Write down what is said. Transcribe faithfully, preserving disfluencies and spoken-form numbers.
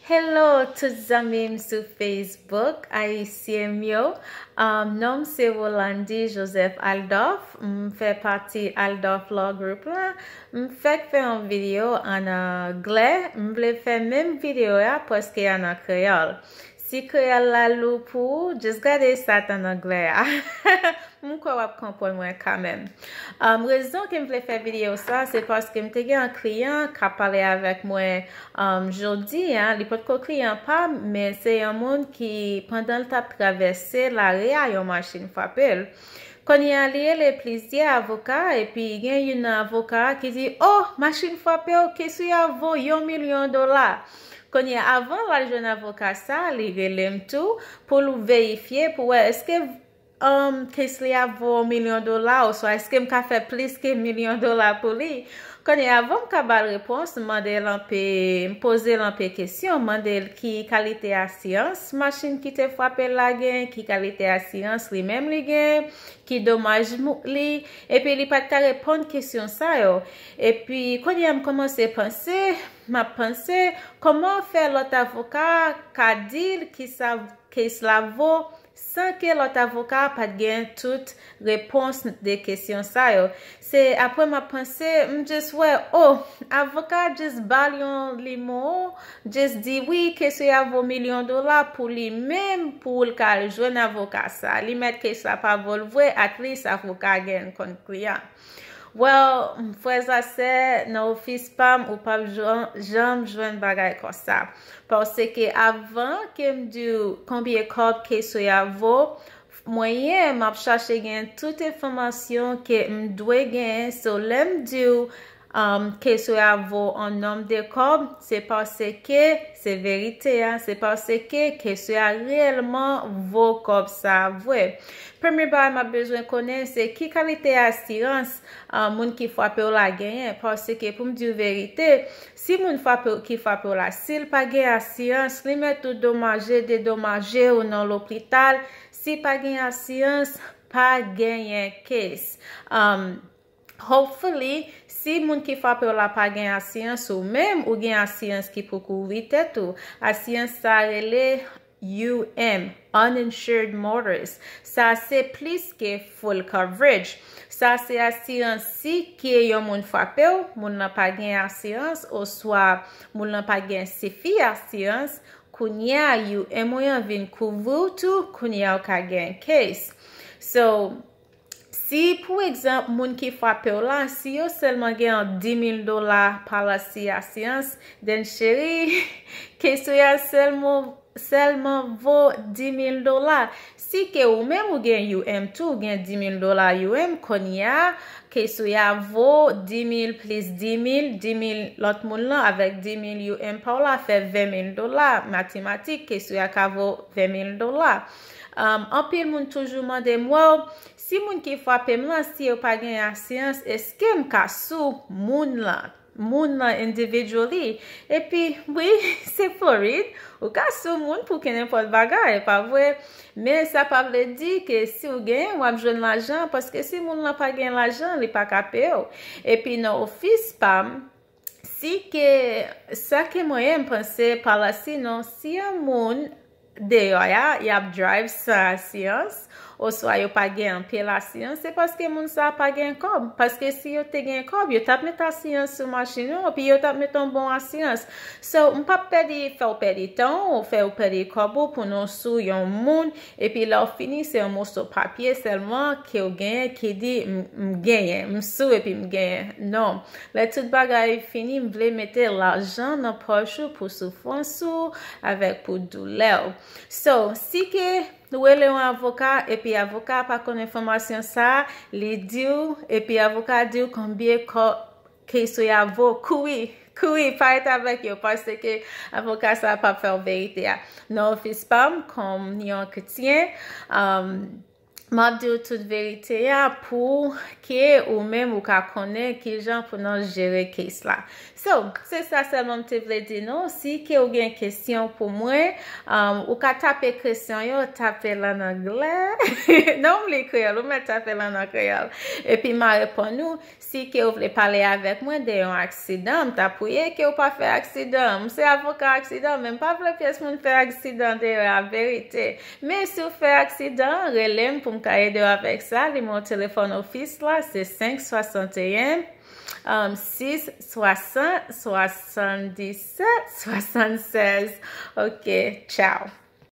Hello tout zanmi m sou Facebook, Ayisyen m yo. Um, non m se Rolandi Joseph Aldorf. M fè pati Aldorf Law Group la. M fèk fè yon videyo an anglè. M vle fè menm videyo a prèske an an kreyòl. Si kreyòl la lou pou ou, just gade sa t an anglè a. M kwè w ap konprann mwen kanmenm. Um, rezon ke m vle fè videyo sa, se paske m te gen yon kliyan k ap pale avèk mwen um, jodi a. Li potko kliyan pa m, men se yon moun ki, pandan l t ap travèse lari a, yon machin frape l. Kounye a, li rele plizyè avoka, epi gen youn nan avoka a ki di, "Oh, machin frape w, kes li a vo yon milyon dola." Kounye a, avan l al jwenn avoka sa, li rele m tou pou l verifye, pou wè èske um, kes li a vo yon milyon dola, oswa èske m ka fè plis ke milyon dola pou li? Kounye a, avan m ka ba l repons, m mande l anpe, m poze l anpe kesyon, m mande l ki kalite asirans machin ki te frape l la gen, ki kalite asirans li menm li gen, ki domaj mou- li, epi li pa t ka reponn kesyon sa yo. Epi kounye a, m kòmanse panse, m ap panse, kòman fè lòt avoka ka di l ki sa kes la vo, san ke lòt avoka pa t gen tout repons de kesyon sa yo. Se apre m ap panse, m just wè, oh, avoka just ba l yon limo, just di wi, kes li a vo milyon dola pou li menm, pou l ka al jwenn avoka sa. Li mèt kes la pa vo l vre, at least avoka gen konn kliyan. Well, frè a sè, nan ofis pa m, ou p ap jan- janm jwenn bagay konsa. Paske avan ke m di w konbyen kòb kesyo a vo, mwen ye, m ap chache gen tout enfòmasyon ke m dwe genyen. So, lè m di w um, kesyo a vo an nonm de kòb, se paske se verite a, se paske kesyo a reyèlman vo kòb sa a vre. Premye bagay m ap bezwen konnen, se ki kalite asirans um, moun ki frape w la genyen. Paske pou m di w verite, si moun frape w, ki frape w la, si l pa gen asirans, li mèt ou domaje, dedomaje ou nan lopital. Si pa gen asirans, pa genyen kes. Um, hopefully, si moun ki frape w la pa gen asirans, ou menm ou gen asirans ki pou kouvri tèt ou. Asirans sa rele U M, Uninsured Motorist. Sa se plis ke full coverage. Sa se asirans si ke yon moun frape w, moun nan pa gen asirans, oswa moun nan pa gen sifi asirans, kounye a U M ou an vin kouvri w tou, kounye a ou ka gen case. So, si, pou egzanp, moun ki frape w la, si yo sèlman gen yon di mil dola policy asirans, then cheri, kesyo a sèlman, sèlman vo di mil dola. Si ke ou menm ou gen U M tou, ou gen di mil dola U M, kounye a, kesyo a vo di mil plis di mil, di mil lòt moun lan avèk di mil U M pa w la fè ven mil dola. Matematik, kesyo a ka vo ven mil dola. Um, anpil moun toujou mande m, well, si moun ki frape m lan, si yo pa gen asirans, èske m ka su moun lan? Moun lan individually? Epi, wi, se Florid, ou ka su moun pou kenenpòt bagay, pa vre? Men sa pa vle di ke si w genyen, w ap jwenn lajan, paske si moun lan pa gen lajan, li pa ka peye w. Epi nan ofis pa m, si ke, sa ke mwen, m panse pa la, sinon, si yon moun deyò a, y ap drive san asirans, oswa yo pa gen anpil asirans, se paske moun sa pa gen kòb. Paske si yo te gen kòb, yo t ap met asirans sou machin yo, epi yo t ap met yon bon asirans. So, m p ap pèdi, fè w pèdi tan w, fè w pèdi kòb ou pou nou su yon moun, epi lè w fini, se yon moso papye sèlman ke w genyen ki di, "M, m genyen, m su epi m genyen." Non. Lè tout bagay fini, m vle mete lajan nan pòch ou pou soufrans ou avèk pou doulè w. So, si ke ou rele yon avoka, epi avoka a pa konn enfòmasyon sa a, li di w, epi avoka a di w konbyen kò-, kesyo a vo, kouri, kouri, pa ret avèk yo, paske avoka sa a p ap fè w verite a. Nan ofis pa m, kòm yon kretyen, um, M ap di w tout verite a pou ke ou menm ou ka konnen kijan pou nou jere case la. So, se sa sèlman m te vle di nou. Si ke ou gen kesyon pou mwen, um, ou ka tape kesyon yo, tape l an anglè. Non, m li kreyòl, ou mèt tape l an kreyòl. Epi m a reponn ou. Si ke ou vle pale avèk mwen de yon aksidan, m ta priye ke ou pa fè aksidan. M se avoka aksidan, men m pa vle pyès moun fè aksidan de la verite. Men si w fè aksidan, rele m pou m ka ede w avèk sa. Nimewo telefòn ofis la, se senk swasanteyen, um, sis swasant, swasanndisèt, swasannsèz. Ok, tchao.